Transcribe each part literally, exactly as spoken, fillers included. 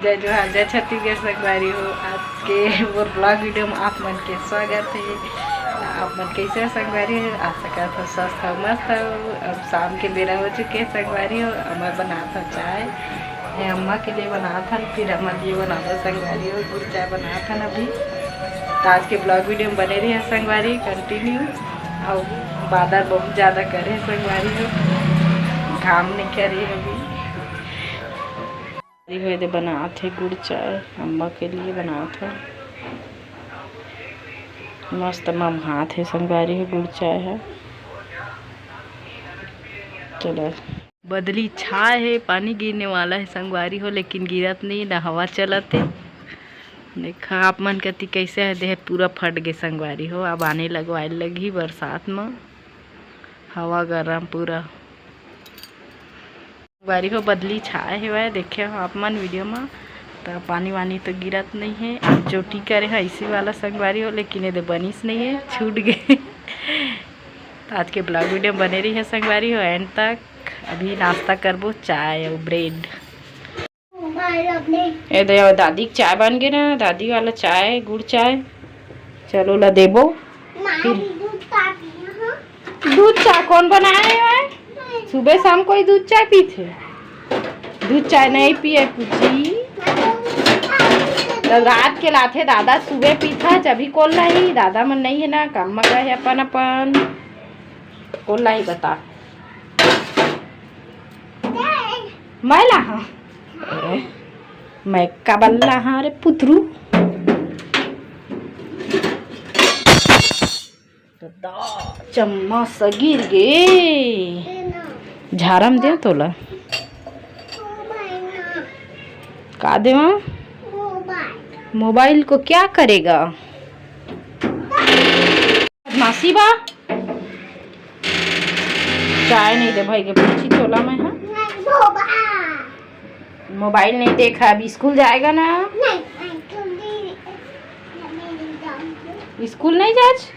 जय जोहार, जय छत्तीसगढ़ संगवारी हो। आज के मोर vlog video में आप मन के स्वागत हे। आप मन कैसे हो संगवारी हो? आशा करत हो स्वस्थ हो, मस्त हो। अब शाम के बेरा हो चुके हे संगवारी हो। अब मैं बनात हव चाय, ये अम्मा के लिए बनात हन, फिर हमर लिए बनात हन संगवारी हो, गुड़ चाय बनात हन अभी। तो आज के vlog video में बने रहिए संगवारी, continue। अउ बादर बहुत ज्यादा करे हे संगवारी हो, घाम निकरे हे अभी। ये दे बनात हे गुड़ चाय, अम्मा के लिए बनात हे। मस्त ममहात हे संगवारी हो गुड़ चाय हे। चलो, बदली छाए हे, पानी गिरने वाला हे संगवारी हो, लेकिन गिरत नहीं ना, हवा चलत हे। देखा आप मन कति कैसे हे, देह पूरा फट गे संगवारी हो। अब आने लगवाए लगही बरसात म, हवा गरम पूरा। संगवारी हो, बदली छाए हेवय, देखे हो आप मन video म, त पानी वानी तो गिरत नहीं हे। अब जोटी करे हे इसी वाला संगवारी हो, लेकिन ये दे बनिस नहीं हे, छूट गए। तो आज के vlog video बने रही है संगवारी हो end तक। अभी नाश्ता करबो, चाय अउ bread। ये दे दादी के चाय बन गे ना, दादी वाला चाय, गुड़ चाय। चलो ला देबो। दूध चाय कौन बनाए है? सुबह शाम कोई दूध चाय पीथे? दूध चाय नहीं पिए पूछी। तो रात के लाथे दादा, सुबह पीथा जब ही कोल नहीं, दादा मन नहीं है ना, काम में गए अपन अपन। कोल नहीं बता। मैं ला हाँ। मैं का बल्ला हाँ रे पुतरू। चम्मच गिर गे। झारम दे तोला। का देवा? मोबाइल को क्या करेगा? बदमाशी बा। चाय नहीं दे भाई के पूछी तोला मैं, हाँ? मोबाइल नहीं देखा, अब स्कूल जाएगा ना? स्कूल नहीं जाच?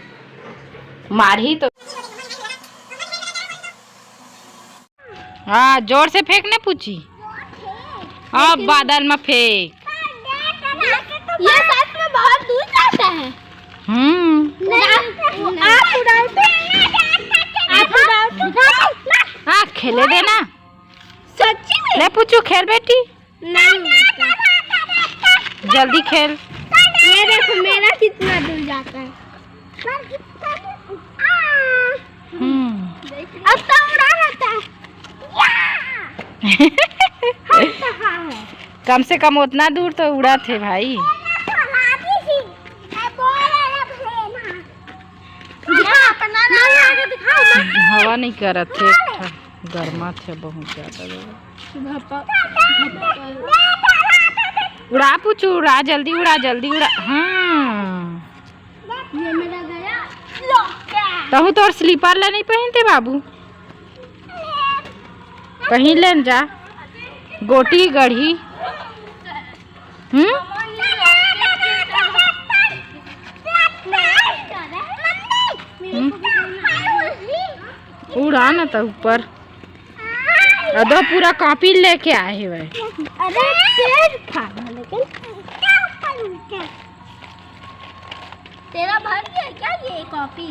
मारही तो। हाँ, जोर से फेंक ने पूछी। अब बादल में फेंक। ये सच में बहुत दूर जाता है। हम्म। नहीं, आप उड़ाओ तो। आप उड़ाओ तो। हाँ, खेले देना। सच्ची में? ले पूछू, खेल बेटी। नहीं। जल्दी खेल। ये देखो मेरा कितना दूर जाता है। हम्म। अब तो उड़ा रहता है। या! हम कहाँ है? कम से कम उतना दूर तो उड़ा थे भाई। हवा नहीं करत थे, गर्मा थे बहुत ज्यादा। उड़ा पूछू, उड़ा, जल्दी उड़ा, जल्दी उड़ा। हाँ। ये मेरा गया। तहु तोर स्लीपर ला नहीं पहनते बाबू? पहन लेन जा। गोटी गढ़ी। हम्म? हम्म? उड़ा ना तो ऊपर। अदो पूरा कॉपी लेके आए हुए। अरे तेज था लेकिन तेरा भर गया क्या ये कॉपी?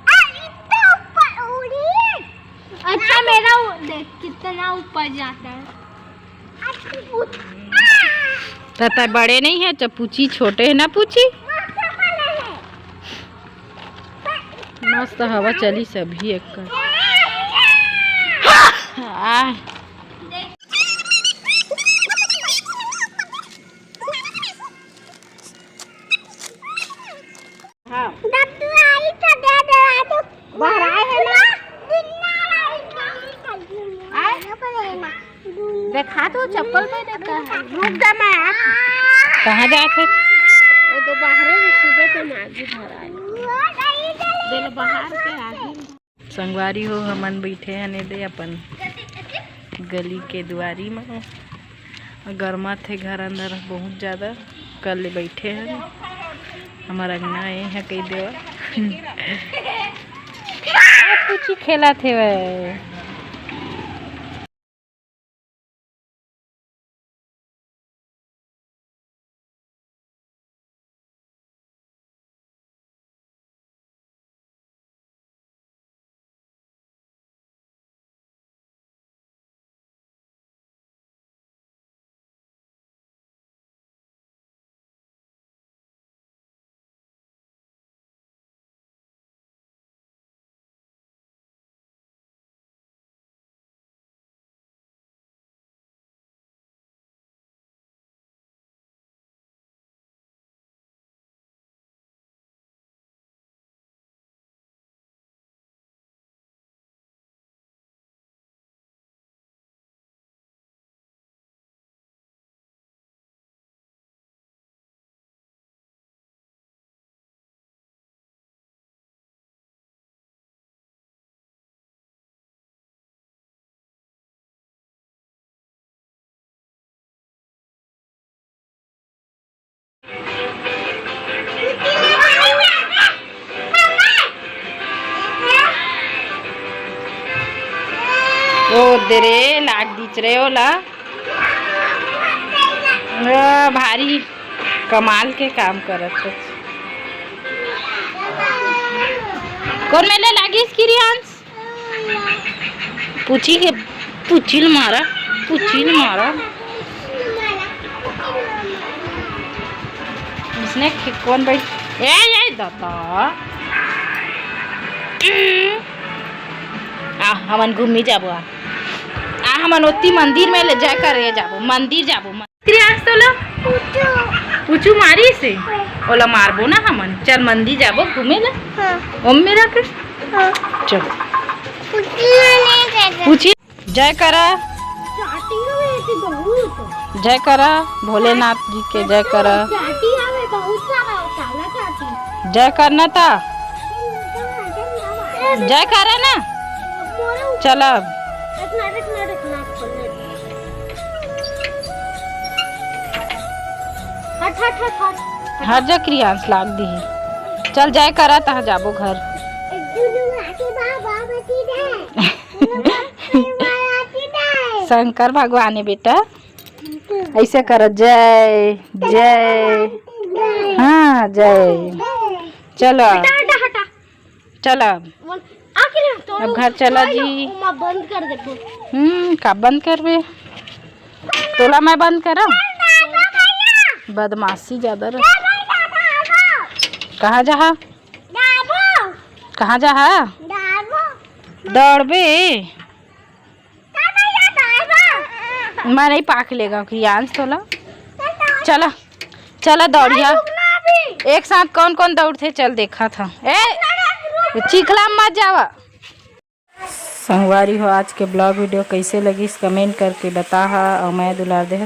अरे तो ऊपर उड़ी। अच्छा मेरा देख कितना ऊपर जाता है। तता बड़े नहीं है, जब पूछी छोटे है ना पूछी। मस्त हवा चली सभी एक। हाँ। दद्दू आई तो दे दे, आई तो। बाहर आए हैं ना? दुनिया आई तो। आए? देखा तो चप्पल में देखा है। रुक जा मैं आप। कहाँ जात है? वो तो बाहर है, सुबह तो मागी भर आए। वो गई, गई। दिल बाहर के आगे। संगवारी हो, हमन बइठे हन एदे अपन गली के दुआरी म। गरमा थे घर अंदर बहुत ज्यादा, कल ले बइठे हन। हमर अंगना ए ह कई देवा। कुछ खेला थे वह। दे रे, लाग दीच रे ओला। आ, भारी कमाल के काम करत हे। कोन मेर ले लागिस क्रियांश? पूछी के, पूछी ल मारा, पूछी ल मारा। इसने खे-, कोन बैठ-, ए, ए, दादा। आ, हमन घूमी जाबो, आ। आ, हमन ओती मंदिर में ले जाए करे जाबो, मंदिर जाबो। क्रियांश तोला पूछू मारिस हे, ओला मारबो ना हमन। चल मंदिर जाबो घूमे ला। हाँ। ओम मेरा के। हाँ। चल। पूछू नहीं करता। पूछी। जय करा। चाटी हो गई थी बहुत। जय करा भोलेनाथ जी के, जय करा। चाटी आवे बहुत सारा, काला चाटी। जय करना था। जय करा ना। चल अब। एक मिनट, एक मिनट, एक मिनट, खोल ले। हट, हट, हट, हट। हट जा क्रियांश, लाग दिही। चल जय करा, तहाँ जाबो घर। शंकर भगवान हे बेटा, ऐसे कर, जय जय। हाँ जय। चलो हटा, हटा, हटा। चल अब। बोल, आखिर तो अब घर चला भाई जी। ओमा बंद कर देबो। हम्म, का बंद करबे? तोला मैं बंद करम? बदमाशी ज्यादा रह। कहाँ जहा? कहाँ जहा? दौड़बे। मैं नहीं पाक लेगा क्रियांश तोला। चला, चला दौड़िया। एक साथ कौन कौन दौड़थे, चल देखा था। ए, चिखला में मत जावा। संगवारी हो, आज के ब्लॉग वीडियो कैसे लगिस, कमेंट करके बताहा। और मैं दुलार देह